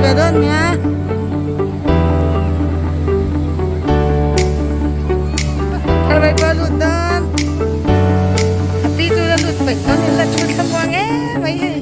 ve dawn nia. Thar vai pawh a lut dawn. A pi chu la lut peih dawn in la thu thlamuang em mai hei.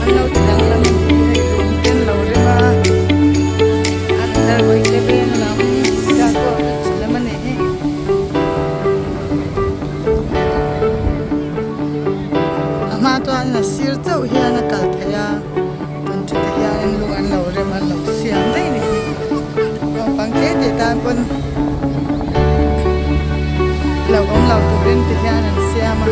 An lo ti danglam a ni hei lung te an lo rem a an darbawi te veng lam Chicago beach lam a nih hi. A hma chuan a sir chauh hian a kal theih a tun chu ti hianin lung an lo rem an lo siam daih a ni hi naupang te te tan pawn lo awm lo turin ti hian an siam a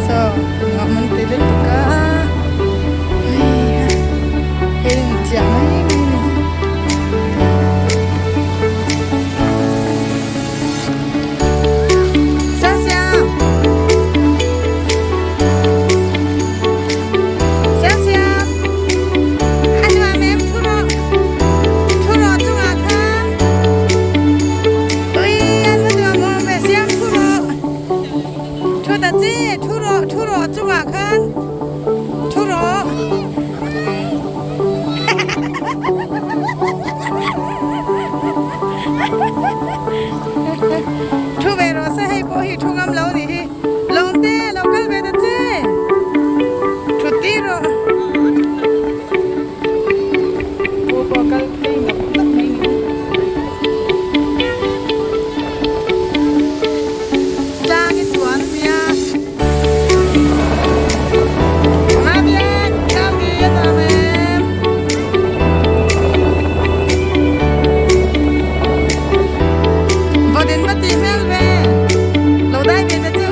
saw nuam an ti lutuk a hei ha hei a inchiah mai mai a ni. Thu ve rawh se hei pawh hi thu ngam lo ni hi lawmte lo kal ve ta che thut tir rawh pu pawh kal phei nawk nawk mai ni tlang i chuan nia Mabiak Saudi a nuam em. Vawt in va tih hmel ve. Lo dai ve ta chu.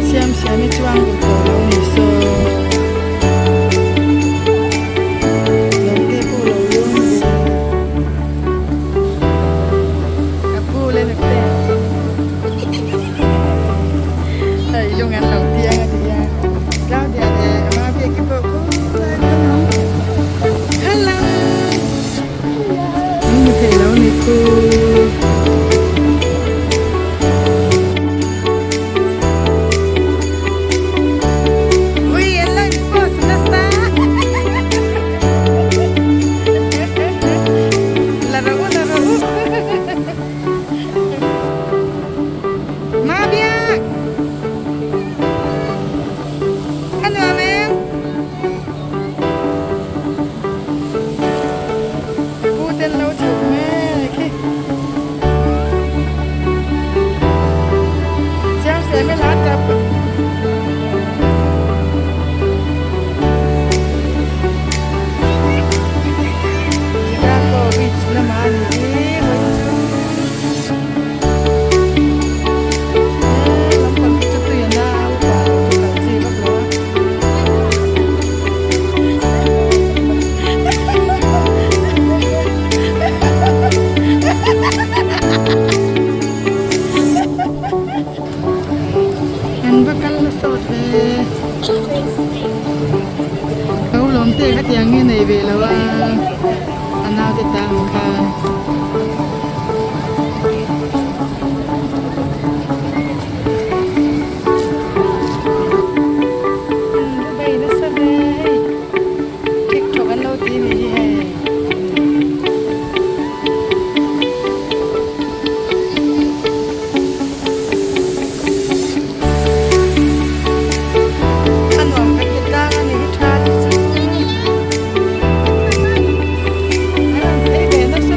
Siam siam i chuang duh tawh lo ni saw. Lawmte pawh lo lung ve. Ka pu le nute. Hei lung an lo tiang a ti a. Claudia leh Mabiaki pawh khawlai an awm ang. Hello. An hmu thei lo ni khu. Ui an lo in post nasa. La rawh u la rawh u. Mabiak. A nuam em? Pu ten lo chhuk mek hi. Siam siam i la tap. Chicago Beach lamah a ni hi vawi chu. Lampang hi chu tui a na a upa lo chu kal chi vak lo a. An va kal na sawt ve. Ka u lawm te kha tiang hi nei ve lo a a naute tang kha. Bay nasa ve hei TikTok an lo ti ni hi hei. A nuam kan ti tlang a ni hi tha hi chu. An rawn phei ve nasa.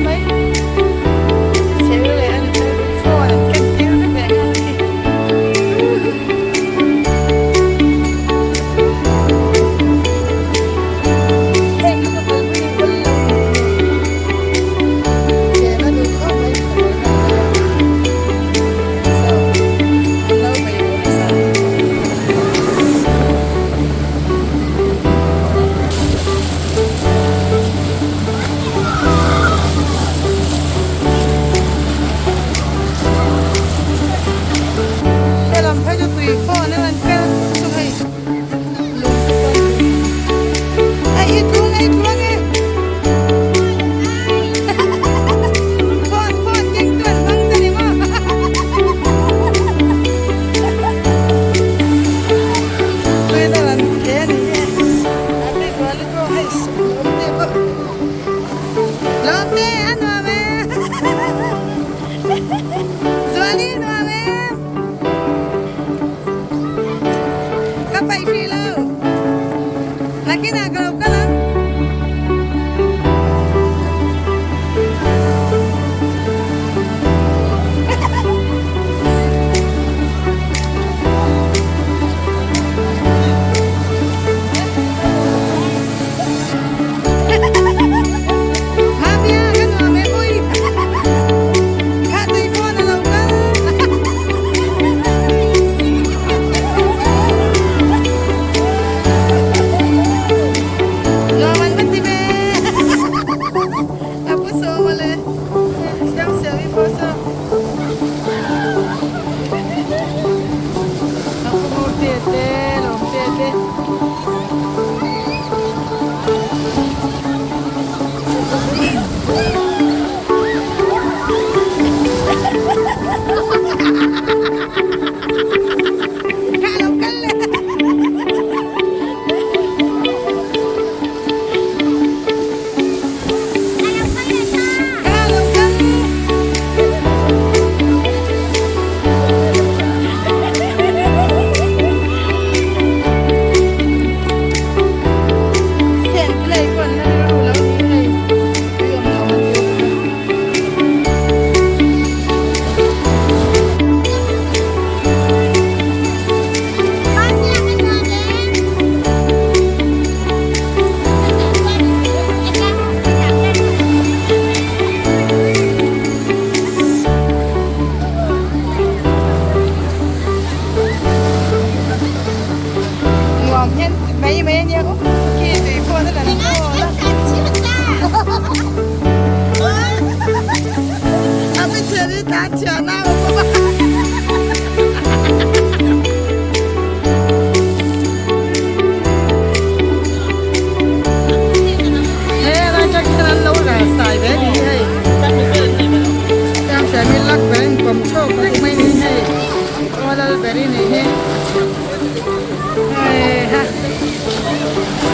ber i nih hi. Heiha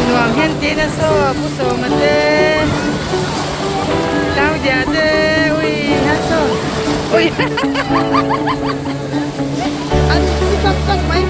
nuam hian tiin a saw Pu Sawma te Claudia te ui ha saw ui an thi tak tak mai.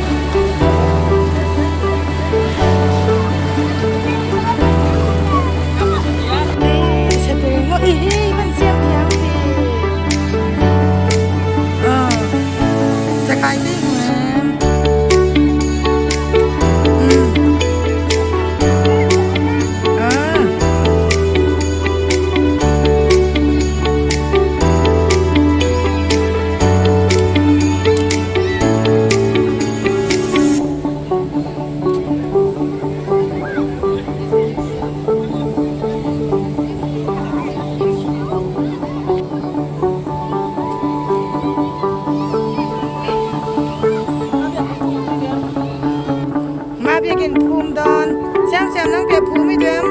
Biakin phum dawn siam siam nang te phum i duem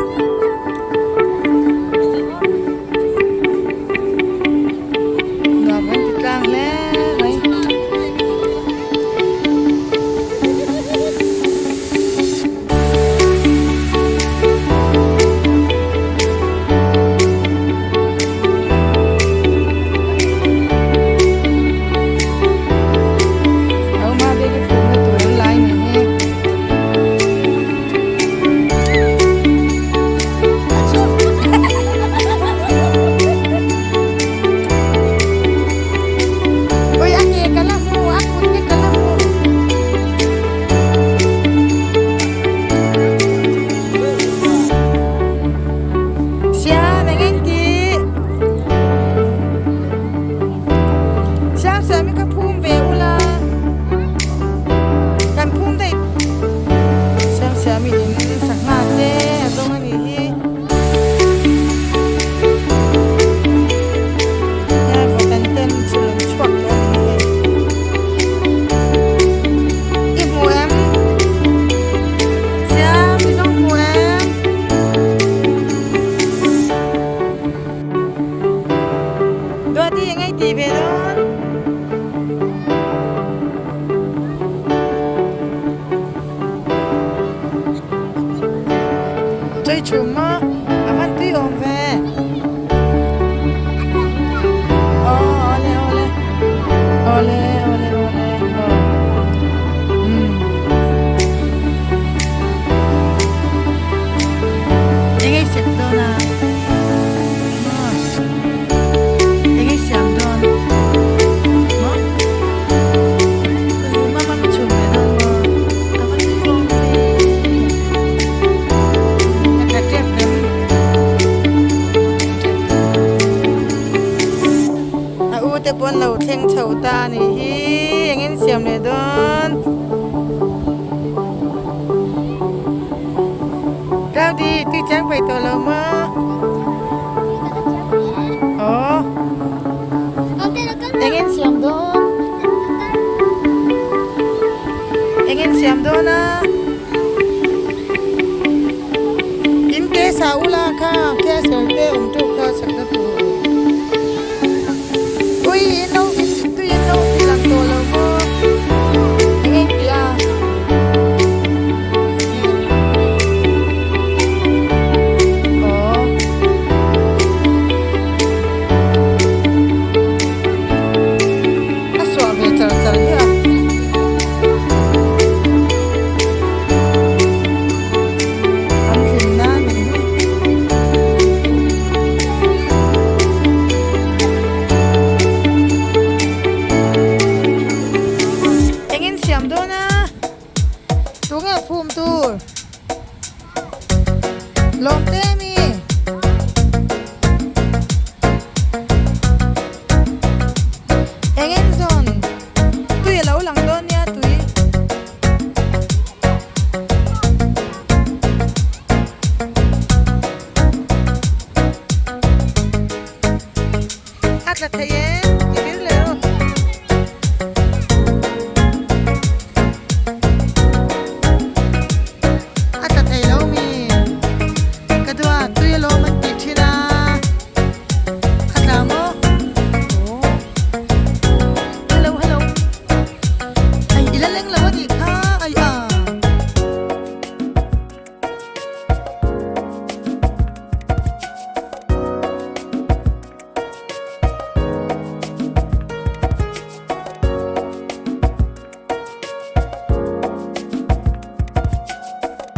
nuam an ti tlang hle mai. Ui a ke ka la hmu a kut te ka la hmu. Siam eng eng tih Siam siam hi ka phum ve ula kan phum daih Siam siam in sangha te a zawng a nih hi. I hmu em? Siam i zawng hmu em? Duati eng ei tih ve dawn? Chei chhum maw? A van tui awm ve. Aw awle awle. Awle awle awle aw. Umm. Eng ei sek dawn a? Maw? Eng ei siam dawn? Maw? Mama mi chhum ve dawn maw? A va tui awm ve. Ka tla tep em? A u te pawn lo thleng chho ta a nih hi engin siam leh dawn. Cloudy tui chang peih tawh lo maw? Aw. Engin siam dawn? Engin siam dawn a? In te sa ula kha castle te awm teuh kha sakna tur. Ui in lo in tui in lo ti lang tawh lo maw? Eng eng tih a? Aw. A suah ve char char hi a. An hlim nan ni hi. Engin siam dawn a? Tunge phum tur? Lawm te mi?